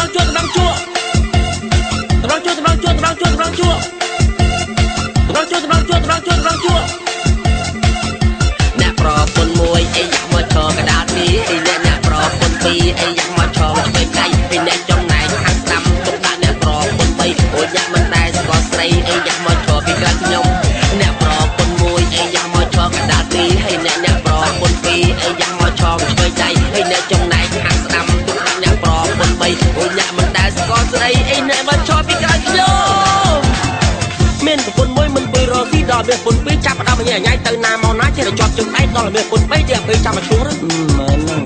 តម្រង់ជួតម្រង់ជួតម្រង់ជួតម្រង់ជួតម្រង់ជួតម្រង់ជួតម្រង់ជួតម្រង់ជួតម្រង់ជួតម្រង់ជួអ្នកប្រពន្ធមួយអីយ៉ាក់មកឈរកដាលពីរអីអ្នកអ្នកប្រពន្ធពីរអីយ៉ាក់មកឈរឆ្វេងដៃពីអ្នកចំណែកខាងស្ដាំទុកដាក់អ្នកប្រពន្ធបីអូយយ៉ាក់មិនដែលស្គាល់ស្រីអីយ៉ាក់មកឈរពីក្រៅខ្ញុំអ្នកប្រពន្ធមួយអីយ៉ាក់មកឈរកដាលពីរហើយអ្នកអ្នកប្រពន្ធពីរអីយ៉ាក់មកឈរឆ្វេងដៃហើយអ្នកចំណែកខាងស្ដាំទុកដាក់អ្នកប្រពន្ធបីអូយយ៉ាក់មិនដែលស្គាល់ស្រីអីអ្នកមកឈរពីក្រៅខ្ញុំមានប្រពន្ធមួយមិនពុយរកស៊ីដល់មានប្រពន្ធពីរចាប់ផ្ដើមញ៉ៃញ៉ៃទៅណាមកណាចេះតែជាប់ជើងដៃដល់មានប្រពន្ធបីទៀតពេលចាំមកឈួរមែនហ្នឹង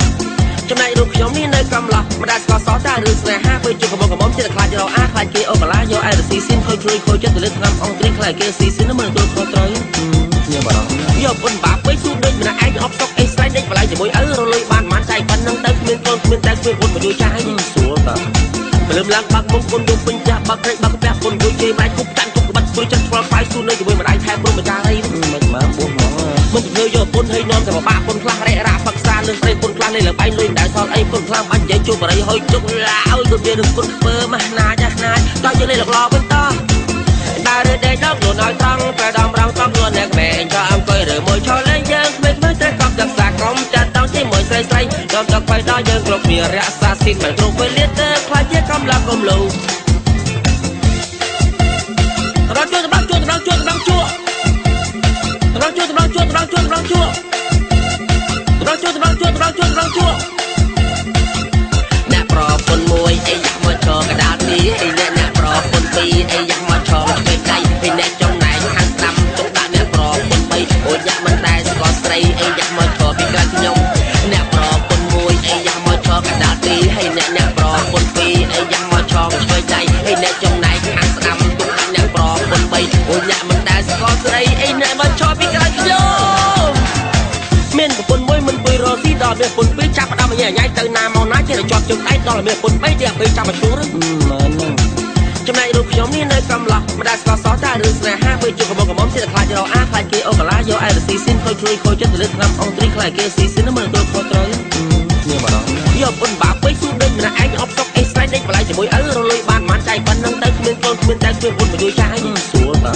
ចំណែករូបខ្ញុំនេះនៅកំឡោះមិនដែលស្គាល់សោះតែរឿងស្នេហាពេលជួបកំមុំកំមុំចេះតែខ្លាចរកអាខ្លាចគេអូកាឡាយកអែរស៊ីស៊ីនខូចជួយខូចចិត្តទៅលើឆ្នាំអង្គត្រីខ្លាចគេស៊ីស៊ីនមិនទទួលខុសត្រូវខ្ញុំបារម្ភយកពុនបាពេកស៊ូដូចម្នាក់ឯងអបសុកអីស្រែកដេកបល័យជាមួយឪរលុយបានមិនចៃប៉ុណ្ណឹងទៅគ្មានកូនគ្មានតែគ្មានពុនមកជួយចាយស្រួលតើព្រលឹមឡើងបាក់មុខគុនយំពេញចាស់បាក់ព្រេកបាក់កាពះគុនយូជេម៉ៃគប់ចាន់គប់ក្បាត់ស្រួយចិត្តឆ្វល់បាយស៊ូនៅជាមួយម្ដាយថែព្រមចារីមិនមកបួសមកមិនជំនឿយកពុនឲ្យនាំតែបាក់ពុនខ្លះរែរ៉ាផឹកសាលើស្រីពុនខ្លះលេលបែងលុយមិនដែលសល់អីពុនខ្លះបាញ់និយាយជួបបរិយហុយជុកឡាឲ្យក៏មាននឹងពុនខ្ពើម៉ាស់ណាចាស់ណាតោះយើងលេលកឡវិញតោះដើរដេកដល់ខ្លួនឲ្យត្រង់ប្រដំរងតខ្លួនអ្នកក្មេងក៏អង្គុយឬមួយឈរលេងយើងក្មេងៗត្រូវកប់សិក្សាក្រុមចាត់តង់ជាមួយស្រីស្រីដល់ទឹកបៃដល់យើងគ្រប់គ្នារក្សាស៊ីនមិនគ្រប់វេលាទៅខ្លាចជាកំឡោះកំលូតម្រង់ជួតម្រង់ជួតម្រង់ជួតម្រង់ជួតម្រង់ជួតម្រង់ជួតម្រង់ជួតម្រង់ជួតម្រង់ជួតម្រង់ជួតម្រង់ជួតម្រង់ជួអ្នកប្រពន្ធមួយអីយ៉ាក់មកឈរកដាលពីរអីអ្នកអ្នកប្រពន្ធពីរអីយ៉ាក់មកឈរឆ្វេងដៃពីអ្នកចំណែកខាងស្ដាំទុកដាក់អ្នកប្រពន្ធបីអូយយ៉ាក់មិនដែលស្គាល់ស្រីអីយ៉ាក់មកឈរពីក្រៅខ្ញុំអ្នកប្រពន្ធមួយអីយ៉ាក់មកឈរកដាលពីរហើយអ្នកអ្នកប្រពន្ធពីរអីយ៉ាក់មកឈរឆ្វេងដៃហើយអ្នកចំណែកខាងស្ដាំទុកដាក់អ្នកប្រពន្ធបីអូយយ៉ាក់មិនដែលស្គាល់ស្រីអីអ្នកមកឈរពីក្រៅខ្ញុំមានប្រពន្ធមួយមិនពុយរកស៊ីដល់មានប្រពន្ធពីរចាប់ផ្ដើមញ៉ៃញ៉ៃទៅណាមកណាចេះតែជាប់ជើងដៃដល់មានប្រពន្ធបីទៀតពេលចាំមកឈួរមែនហ្នឹងចំណែករូបខ្ញុំនេះនៅកំឡោះមិនដែលស្គាល់សោះតែរឿងស្នេហាពេលជួបកំមុំកំមុំចេះតែខ្លាចរកអាខ្លាចគេអូកាឡាយកអែរស៊ីស៊ីនខូចជួយខូចចិត្តទៅលើឆ្នាំអង្គត្រីខ្លាចគេស៊ីស៊ីនមិនទទួលខុសត្រូវខ្ញុំបារម្ភយកពុនបាពេកស៊ូដូចម្នាក់ឯងអបសុកអីស្រែកដេកបល័យជាមួយឪរលុយបានមិនចៃប៉ុណ្ណឹងទៅគ្មានកូនគ្មានតែគ្មានពុនមកជួយចាយស្រួលតើ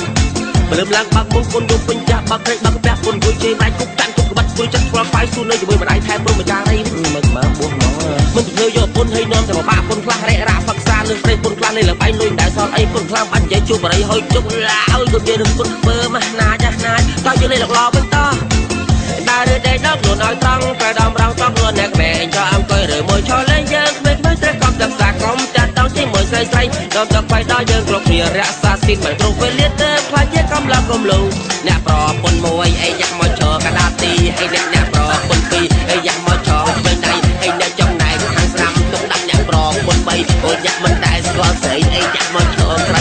ព្រលឹមឡើងបាក់មុខគុនយំពេញចាស់បាក់ព្រេកបាក់កាពះគុនយូជេម៉ៃគប់ចាន់គប់ក្បាត់ស្រួយចិត្តឆ្វល់បាយស៊ូនៅជាមួយម្ដាយថែព្រមចារីមិនមកបួសមកមិនជំនឿយកពុនឲ្យនាំតែបាក់ពុនខ្លះរែរ៉ាផឹកសាលើស្រីពុនខ្លះលេលបែងលុយមិនដែលសល់អីពុនខ្លះបាញ់និយាយជួបបរិយហុយជុកឡាឲ្យក៏មាននឹងពុនខ្ពើម៉ាស់ណាចាស់ណាតោះយើងលេលកឡវិញតោះដើរដេកដល់ខ្លួនឲ្យត្រង់ប្រដំរងតខ្លួនអ្នកក្មេងចោអង្គុយឬមួយឈរលេងយើងក្មេងៗត្រូវកប់សិក្សាក្រុមចាត់តង់ជាមួយស្រីស្រីដល់ទឹកបៃដល់យើងគ្រប់គ្នារក្សាស៊ីនមិនគ្រប់វេលាទៅខ្លាចជាកំឡោះកំលូអ្នកប្រពន្ធមួយអីយ៉ាក់មកឈរកដាលទីហើយអ្នកអ្នកប្រពន្ធពីរអីយ៉ាក់មកឈរឆ្វេងដៃហើយអ្នកចំណែកខាងស្ដាំទុកដាក់អ្នកប្រពន្ធបីអូយយ៉ាក់មិនដែលស្គាល់ស្រីអីយ៉ាក់មកឈរ